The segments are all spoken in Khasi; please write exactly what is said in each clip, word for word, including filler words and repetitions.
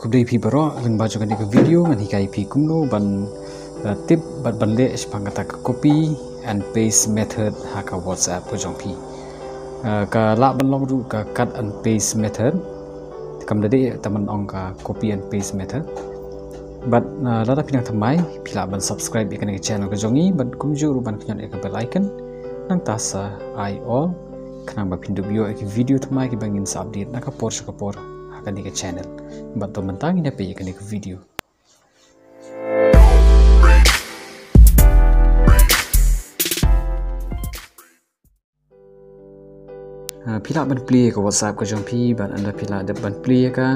Khublei phi baroh, lyngba jong kane ka video ngan hikai phi kumno ban, eh, tip bad ban leh shaphang kata ka copy and paste method ha ka WhatsApp ka jong phi. Eh, ka lah ban long ruh ka cut and paste method. Kam da dei tang ban ong ka copy and paste method. Bad, eh, lada phi nang thymmai, phi lah ban subscribe ïa kane ka channel ka jong ngi bad kumjuh ruh ban kynnoh ïa ka bell icon. Nangta sa ai all khnang ba phin dup ïoh ïa ki video thymmai kiba ngin sa update na ka por sha ka por ha kane ka channel. Bad to mynta ngin ïa peit ïa kane ka video. Ah, phi lah ban plie ïa ka WhatsApp ka jong phi, bad ynda phi lah dep ban plie ïa ka,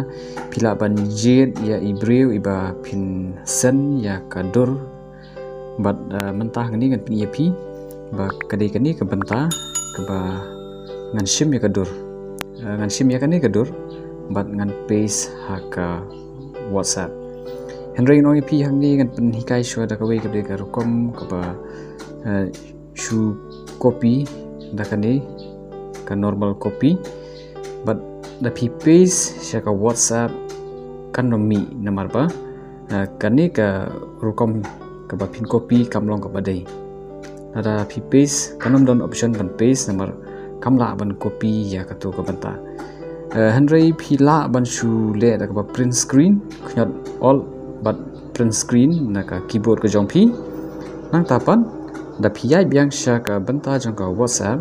phi lah ban jied ïa i briew iba phin send ïa ka dur. Bad, ah, mynta hangne ngan pyni ïa phi ba ka dei kane ka bynta kaba ngan shim ïa ka dur. Ah, ngan shim ïa kane ka dur bad ngan paste ha ka WhatsApp. Hynrei ngan ong ïa phi hangne ngan pynhikai shuwa da kawei ka dei ka rukom kaba, ah, shu copy da kane ka normal copy. Bad da phi paste sha ka WhatsApp kan ym mih namar ba, ah, kane ka rukom kaba phin copy kam long kaba dei. Lada phi paste kan ym don option ban paste namar kam lah ban copy ïa kato ka bynta. Eh, hynrei phi lah ban shu leh da kaba print screen, kynjat Alt bad print screen na ka keyboard ka jong phi. Nangta pat da phi ïaid biang sha ka bynta jong ka WhatsApp,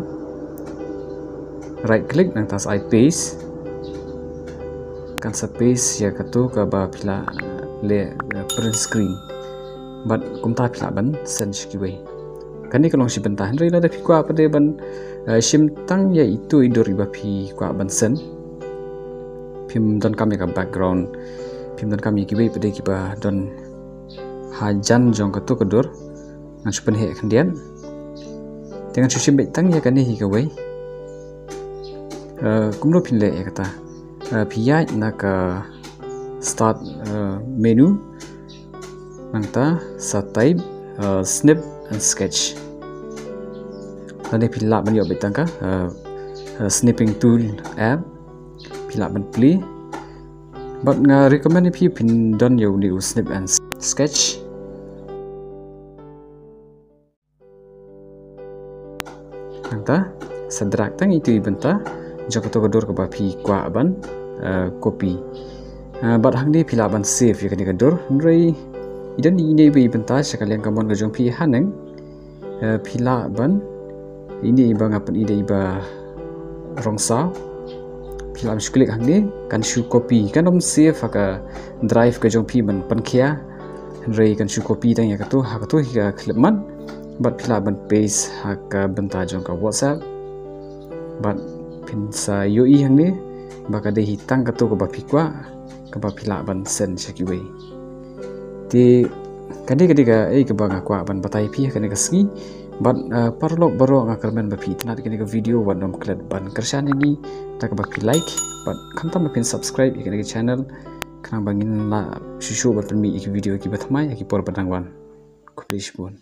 right click nangta sa ai paste. Kan sa paste ïa kato kaba phi lah leh, eh, print screen. Bad kumta phi lah ban send sha kiwei. Kane ka long shi bynta, hynrei lada phi kwah pat de ban, eh, shim tang ïa ito i dur iba phi kwah ban send. Phim donkam ïa ka background, phim donkam ïa kiwei pat de kiba don hajan jong kato ka dur. Ngan shu pynheh khyndiat. Te ngan shu shim beit tang ïa kane hi kawei. Eh, kumno phin leh ïa kata? Eh, phi ïaid na ka start, eh, menu. Nangta sa type, eh, snip and sketch. Lane phi lah ban ïoh beit tang ka, eh, eh, snipping tool app. Phi lah ban plie. Bad nga recommend ïa phi phin don ïa une u snip and sketch. Nangta sa drag tang ito i bynta jong kato ka dur kaba phi kwah ban, eh, copy. Eh, bad hangne phi lah ban save ïa kane ka dur. Hynrei i don ine i bynta sha ka liang ka mon ka jong phi haneng. Eh, phi lah ban, ine iba nga pyni da iba rong saw. Phi lah ban shu click hangne, kan shu copy, kan ym save ha ka drive ka jong phi ban pynkhia. Hynrei kan shu copy tang ïa kato, ha kato hi ka khyllipmat. Bad phi lah ban paste ha ka bynta jong ka WhatsApp. Bad phin sa ïohi hangne ba ka dei hi tang kato kaba phi kwah, kaba phi lah ban send sha kiwei. Te kane ka dei kaei kaba nga kwah ban batai phi ha kane ka sngi. Bad, eh, paralok baroh nga kyrmen ba phi itynnad ïa kane ka video, wat nym klet ban kyrshan ïa ngi da kaba phi like bad khamtam ba phin subscribe ïa kane ka channel khnang ba ngin lah shuh shuh ban pynmih ïa ki video kiba thymmai ha ki por ba dang wan. Khublei shibun.